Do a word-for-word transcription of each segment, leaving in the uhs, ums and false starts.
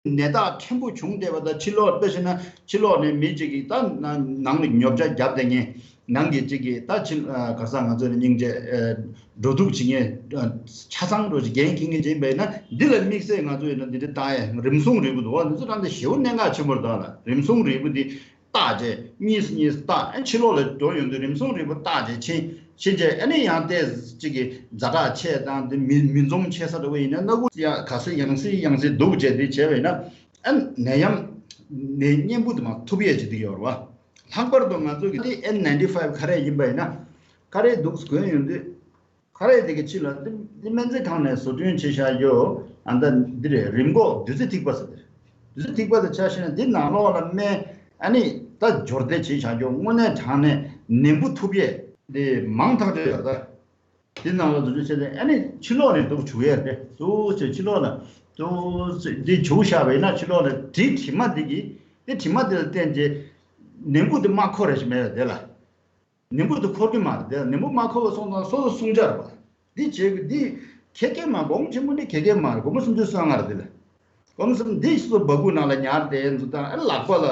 ནད་རྟགས་ཕྲན་བུ་བྱུང་བསྡད་པ་དང་ཕྱི་ལོགས་དཔེ་བྱས་ན་ཕྱི་ལོགས་ནས་མི་གཅིག་གིས་ད་ནང་ནང་ལ་ཉོ་ཆ་བརྒྱབ་བསྡད་མཁན་ནང་གི་གཅིག་གིས་ད་ཕྱི་ག་ས་ང་ཚོ་ནས་སྙིང་རྗེ་འགྲོ་འདུག་བྱེད་མཁན་ཆ་ཚང་འགྲོ་ཆ་འགན་འཁྱེར་མཁན་ཅིག་ཡིན་པ་ཡིན་ན་འདི་ལ་དམིགས་བསལ་ང་ཚོ་ཡིན་ན་འདི་འདྲ་བཏང་ཡ་རིམས་སྲུང་རིལ་བུ་འདུག་བ། འདི་ཚོ་ད་འདི་ཞེ་པོ་གནད་འགག་ཆེན་པོ་རེད། ད་ལ་རིམས་སྲུང་རིལ་བུ་འདི་བརྟག་བྱས་གཉིས་སུ་གཉིས་སུ་བརྟག་ཨ་ཕྱི་ལོགས་ལ་འགྲོ་ཡོང་དུས་རིམས་སྲུང་རིལ་བུ་བརྟག་བྱས་ཕྱིན་ཕྱིན་བྱས་ཨ་ནི་ཡང་ཏོག་ཙམ་ཅིག་གི་ཛ་དྲག་ཆེ་དང་འདི་མི་མི་འཛོམས་ཆེ་ས་འདྲ་བོ་ཡིན་ན་སྣ་ཁུག་ཡ་ག་ཚོད་ཡང་སེ་ཡང་སེ་འདུག་བྱས་འདི་བྱས་པ་ཡིན་ན་ཨ་ནད་ཡམས་ནད་གཉན་འབུ་དེ་མར་ཐུབ་ཡས་ཅིག་འདི་ཡོད་རེད་བ། ལྷག་པར་དུ་ང་ཚོ་གི་དེ་ཨེན་ནའིན་ཊི་ཕའིབ་ཁ་རས་ཡིན་པ་ཡིན་ན་ཁ་རས་འདུག་གོན་ཡོང་དུས། ཁ་རས་དེ་གི་ཕྱི་ལ་འདི་འདི་སྨན་རྩིས་ཁང་ནས་བཟོ་སྐྲུན་བྱས་བཞག་རྒྱུ་ཨ་ད་འདི་རེད། རིམས་འགོག་བདུད་རྩི་ཐིགས་པ་ཟེར་དེ། བདུད་རྩི་ཐིགས་པ་དེ་ཆ་བཞག་ན་འདི་ནང་ལོགས་ལ་སྨན་ཨ་ནི་ད་སྦྱོར་སྡེབ་བྱས་བཞག་རྒྱུ་དངོས་གནས་དྲང་གནས་ནད་འབུ་ཐུབ་ཡས་འདི་མང་ཐག་ཆོད་ཡོད་ད། འདི་ནང་ལ་བཟོ་སྐྲུན་བྱས་ཏེ་ཨ་ནི་ཕྱི་ལོགས་ནས་འདུག་བྱུག་ཡས་རེད། འདུག་བྱས་ཕྱི་ལོགས་ལ་འདུག་འདི་བྱུག་བཞག་པ་ཡིན་ན་ཕྱི་ལོགས་ལ་དྲི་དྲི་མ་འདི་གི་འདི་དྲི་མ་འདི་ལ་བརྟེན་ཏེ་ནད་འབུ་འདི་མ་འཁོར་རེ་ཞིག་མེད་པ་དེ་ལ། ནད་འབུ་དེ་འཁོར་གྱི་མ་རེད་དེ། ནད་འབུ་མ་འཁོར་བ་སོང་ཙང་སོ་སོ་སྲུང་བྱ་རེད་པ། འདི་བྱེད་དགོས་འདི་གལ་གལ་མ་སྒོར་མོ་ཆེན་པོ་འདི་གལ་གལ་མ་རེད། སྒོར་མོ་སུམ་ཅུ་སོ་ལྔ་རེད་དེ་ལ། སྒོར་མོ་སུམ་འདི་སོ་སོ་སྦ་ཁུག་ནང་ལ་ཉར་དེ་འཛུགས་དང་ཨ་ལག་པ་ལ་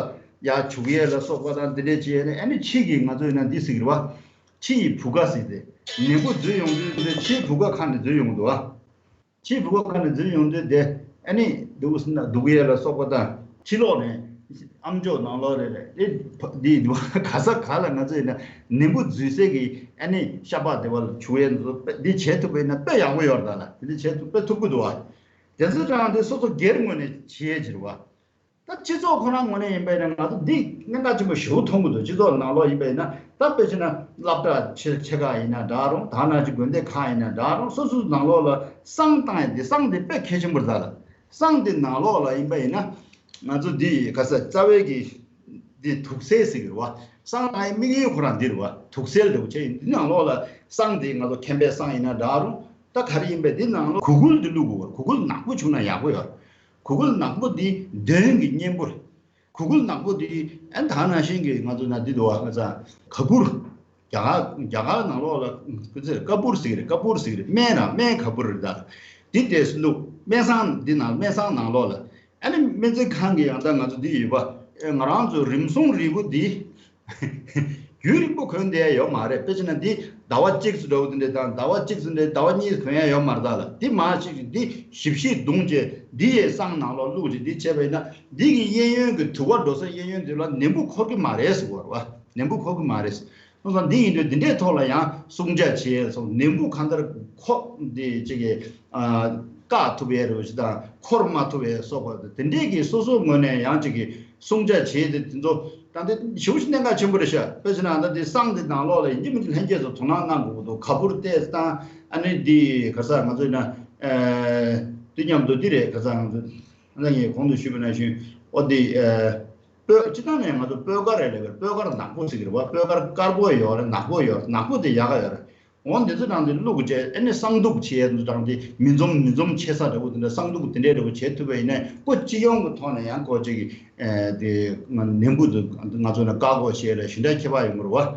ཡར་བྱུག་ཡས་ལ་སོགས་པ་དང་འདི་འདྲས་བྱས་ནས་ཨ་ནི་ཕྱི་གི་ང་ཚོ་ཡིན་ན་འདི་ཟེར་གི་རེད་པ། ཕྱི་ཡི་བུ་ག་ཟེར་ཏེ་ནད་འབུ་འཛུལ་ཡོང་དུས་འདི་ཕྱིའི་བུ་ག་ཁ་ནས་འཛུལ་ཡོང་གི་འདུག་པ། ཕྱིའི་བུ་ག་ཁ་ནས་འཛུལ་ཡོང་དུས་དེ་ཨ་ནི་འདུག་ཟེར་ན་འདུག་ཡས་ལ་སོགས་པ་དང་ཕྱི་ལོགས་ནས་ཨམ་ཅོག་ནང་ལོགས་རེ་རེ་འདི་འདི་ག་ས་ག་ལ་ང་ཚོ་ཡིན་ན་ནད་འབུ་འཛུལ་སའི་གི་ཨ་ནི་ཤ་པགས་དེ་བ་ལ་བྱུག་ཡས་འདི་བྱེད་ཐུབ་པ་ཡིན་ན་དཔེ་ཡག་པོ་ཡོད་རེད་ད་ལ། དེ་འདྲ་བྱེད་ཐུབ་དཔེ་ཐུབ་ཀྱི་འདུག་བ། དེ་ཚོ་ཀྱང་དེ་སོ་སོ་སྒེར་ངོས་ནས་བྱེད་ཡས་ཅིག་རེད་བ། ད་སྤྱི་ཚོགས་ཁོ་རང་ངོས་ནས་ཡིན་པ་ཡིན་ན་ང་ཚོ་འདི་གནད་འགག་ཆེན་པོ་ཞེ་པོ་མཐོང་གི་འདུག་སྤྱི་ཚོགས་ནང་ལོགས་ཡིན་པ་ཡིན་ན་ད་དཔེ་བྱས་ན་སློབ་གྲྭ་ཆེ་ཆེ་ཁག་ཡིན་ན་འདྲ་རུང་ད་ནང་བཞིན་དགོན་སྡེ་ཁག་ཡིན་ན་འདྲ་རུང་སོ་སོའི་ནང་ལོགས་ལ་བསང་བཏང་ཡ་འདི་བསང་འདི་དཔེ་གལ་ཆེན་པོ་རེད་ད་ལ། བསང་འདི་ནང་ལོགས་ལ་ཡིན་པ་ཡིན་ན་ང་ཚོ་འདི་ག་ས་རྩ་བའི་གི་འདི་དུག་སེལ་ཟེར་གི་རེད་བ། བསང་བཏང་ཡའི་དམིགས་ཡུལ་ཁོ་རང་འདི་རེད་བ། དུག་སེལ་འདྲ་བོ་བྱས་ཡིན་འདི་ནང་ལོགས་ལ་བསང་འདི་ང་ཚོ་མཁན་པའི་བསང་ཡིན་ན་འདྲ་རུང་ད་ག་རེ་ཡིན་པའི་འདི་ནང་ལོགས་གུ་གུལ་འདི་བླུགས་དགོས་བ། གུ་གུལ་ནག་པོ་བྱུང་ན་ཡག་པོ་ཡོད། གུ་གུལ་ནག་པོ་འདི་གདོན་གྱི་གཉེན་པོ་རེད། གུ་གུལ་ནག་པོ་འདི་ཨ་ད་ནང་བཞིན་གྱི་ང་ཚོ་ན་འདི་འདུག་བ། ང་ཚ་ག་པུར། རྒྱ་གར་རྒྱ་གར་ནང་ལོགས་ལ་ཀུ་ཚེ་ཀ་པུར་ཟེར་གི་རེད། ཀ་པུར་ཟེར་གི་རེད། སྨན་ར་སྨན་ག་པུར་རེད་ད། འདི་དེ་སུ་འདུག་སྨན་བསང་འདི་ནང་སྨན་བསང་ནང་ལོགས་ལ་ཨ་ནི་སྨན་རྩིས་ཁང་གི་ཡང་ད་ང་ཚོ་འདི་ཡོད་པ། ང་རང་ཚོ་རིམས་སྲུང་རིལ་བུ་འདི་རྒྱུན་རིང་པོ་གོན་བསྡད་ཡ་ཡོད་མ་རེད། དཔེ་བྱས་ན་འདི་ཟླ་བ་གཅིག་ཙམ་འདྲ་བོ་དེ་འདྲ་དང་ཟླ་བ་གཅིག་ཙམ་འདྲ་ཟླ་བ་གཉིས་གོན་ཡ་ཡོད་མ་རེད་ད་ལ། འདི་མ་གཅིག་འདི་ཞིབ་ཞིབ་བརྡུངས་བྱས་འདི་ཡའི་བསང་ནང་ལོགས་བླུགས་བྱས་འདི་བྱས་པ་ཡིན་ན་འདི་གི་གཡས་གཡོན་གྱི་དུ་བ་འགྲོ་ས་གཡས་གཡོན་དེ་ལ་ནད་འབུ་འཁོར་གྱི་མ་རེད་ཟེར་བ་རེད་བ། ནད་འབུ་འཁོར་གྱི་མ་རེད། སོང་ཙང་འདི་ཡིན་དུས་འདི་འདྲའི་ཐོག་ལ་ཡང་སྲུང་བྱ་བྱེད་སོང་ནད་འབུ་གང་ལྟར་ཁོ་འདི་ཅིག་གི་ཨ་བཀག་ཐུབ་ཡས་རེད་ཞེ་དང་འཁོར་མ་ཐུབ་ཡས་སོགས་པ་དེ་འདྲའི་གི་སོ་སོའི་ངོས་ནས་ཡང་ཅིག་གི་སྲུང་བྱ་བྱེད་དེ་དེ་ཚོ་ད་འདི་ཞེ་པོ་ཞིག་གནད་འགག་ཆེན་པོ་རེད་ཤག་དཔེ་བྱས་ན་ད་འདི་བསང་འདི་ནང་ལོགས་ལ་ཡིན་གཅིག་མིན་གཅིག་ལྷན་རྒྱས་ཚོ་དོ་སྣང་གནང་དགོས་ཀྱི་འདུག་ག་པུར་ཏོག་ཙམ་བཏང་ཨ་ནི་འདི་ག་ས་ང་ཚོ་ཡིན་ན་ཨ་འདི་མཉམ་དུ་འདི་རེད། ག་ས་ང་ཚོ་ཨ་ནི་ངས་གོང་དུ་ཞུས་པ་ནང་བཞིན་ཨོ་འདི་ཨ། སྤོས་སྤྱི་བཏང་ནས་ང་ཚོ་སྤོས་དཀར་རེད་ལབ་པས་སྤོས་དཀར་ནག་པོ་ཟེར་གི་རེད་བ། སྤོས་དཀར་དཀར་པོ་ཡོད་རེད། ནག་པོ་ཡོད་རེད། ནག་པོ་དེ་ཡག་ག་ཡོད་རེད། འོ་འདི་ཚོ་དང་དེ་བླུགས་བྱས་ཨ་ནི་བསང་གཏུབ་བྱས་འདི་ཚོ་དང་དེ་མི་འཛོམས་མི་འཛོམས་ཆེ་ས་འདྲ་བོ་དེ་འདྲ་བསང་གཏུབ་དེ་འདྲས་འདྲ་བོ་བྱས་ཐུབ་པ་ཡིན་ན་ཁོ་སྤྱི་ཡོངས་ཀྱི་ཐོག་ནས་ཡང་ཁོ་ཅིག་གི་དེ་ནད་འབུ་དེ་ང་ཚོ་ནས་བཀག་འགོག་བྱས་ལ་ཞེ་དྲག་ཁྱད་པར་ཡོང་གི་རེད་བ།